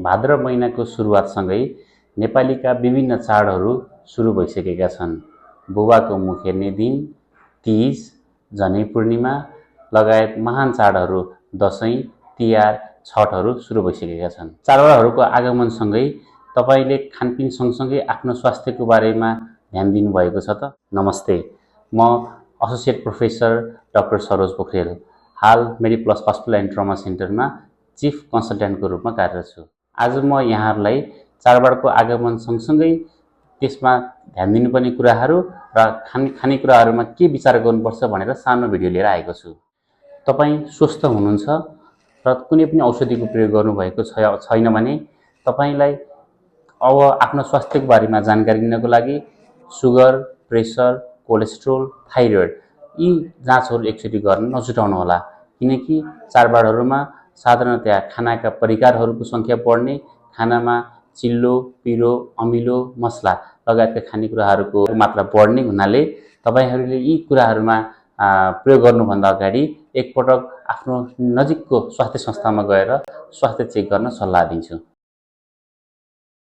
भाद्र महिनाको सुरुवातसँगै नेपालीका विभिन्न चाडहरू सुरु भइसकेका छन्। बुबाको मुख हेर्ने दिन, तीज, जनै पूर्णिमा लगायत महान चाडहरू दशैं, तिहार, छठहरू सुरु भइसकेका छन्। चाडबाडहरूको आगमनसँगै तपाईले खानपिन सँगसँगै आफ्नो स्वास्थ्यको बारेमा ध्यान दिनुभएको छ त? नमस्ते, म associate professor doctor Saroj Pokharel हाल मेडिप्लस हस्पिटल एन्ड ट्रमा सेन्टरमा चिफ कन्सल्टेन्टको रूपमा कार्यरत छु। आज म यहाँहरूलाई चाडबाडको आगमन सँगसँगै त्यसमा ध्यान दिनुपर्ने कुराहरू र खानेकुराहरूमा के विचार गर्नुपर्छ भनेर सानो भिडियो लिएर आएको छु। तपाईँ स्वस्थ हुनुहुन्छ र कुनै पनि औषधिको प्रयोग गर्नुभएको छैन भने तपाईलाई अब आफ्नो स्वास्थ्यको बारेमा जानकारी लिनको लागि सुगर, प्रेसर, कोलेस्ट्रोल, थाइरोइड यी जाँचहरू एकचोटि गर्न नछुटाउनुहोला, किनकि चाडबाडहरूमा साधारणतया खानाका परिकारहरूको सङ्ख्या बढ्ने, खानामा चिल्लो, पिरो, अमिलो, मसला लगायतका खानेकुराहरूको मात्रा बढ्ने हुनाले तपाईहरूले यी कुराहरूमा प्रयोग गर्नुभन्दा अगाडि एकपटक आफ्नो नजिकको स्वास्थ्य संस्थामा गएर स्वास्थ्य चेक गर्न सल्लाह दिन्छु।